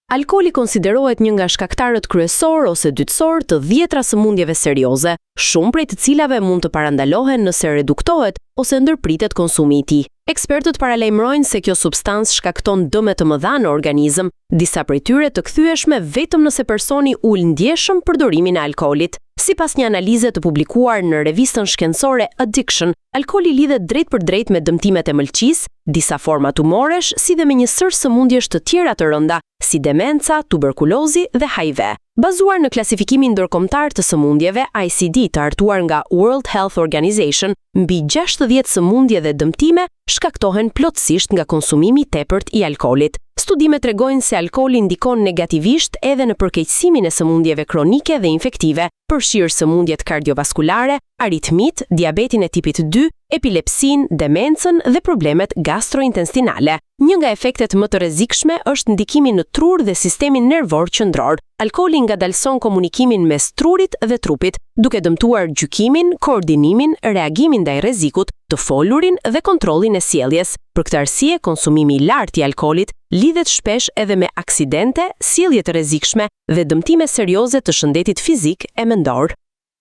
Alkooli konsiderohet një nga shkaktarët kryesorë ose dytësorë të dhjetra sëmundjeve serioze, shumë prej të cilave mund të parandalohen nëse reduktohet ose ndërpritet konsumi i tij. Ekspertët paralajmërojnë se kjo substancë shkakton dëme të mëdha në organizëm, disa prej tyre të kthyeshme vetëm nëse personi ul ndjeshëm përdorimin e alkoolit. Sipas një analize të publikuar në revistën shkencore Addiction, alkooli lidhet drejtpërdrejt me dëmtimet e mëlçisë, disa forma tumoresh, si dhe me një sërë sëmundjesh të tjera të rënda, si demenca, tuberkulozi dhe HIV. Bazuar në klasifikimin ndërkombëtar të sëmundjeve ICD të hartuar nga World Health Organization, mbi 60 sëmundje dhe dëmtime shkaktohen plotësisht nga konsumimi i tepërt i alkoolit. Studimet tregojnë se alkooli ndikon negativisht edhe në përkeqësimin e sëmundjeve kronike dhe infektive, përfshirë sëmundjet kardiovaskulare, aritmit, diabetin e tipit 2, epilepsinë, demencën dhe problemet gastrointestinale. Një nga efektet më të rrezikshme është ndikimi në trur dhe sistemin nervor qendror. Alkooli ngadalëson komunikimin mes trurit dhe trupit, duke dëmtuar gjykimin, koordinimin, reagimin ndaj rrezikut, të folurin dhe kontrollin e sjelljes. Për këtë arsye, konsumimi i lartë i alkoolit lidhet shpesh edhe me aksidente, sjellje të rrezikshme dhe dëmtime serioze të shëndetit fizik e mendor.